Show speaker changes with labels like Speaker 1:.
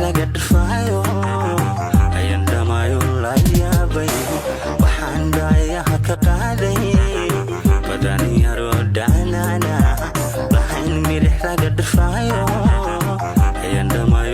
Speaker 1: laga dhirfaayo ayaan dhamaayo la yaabay. Waxaan dhaayaha ka qaaday badan yaroo dhaanaana lahayn, milix laga dhirfaayo ayaan dhamaayo.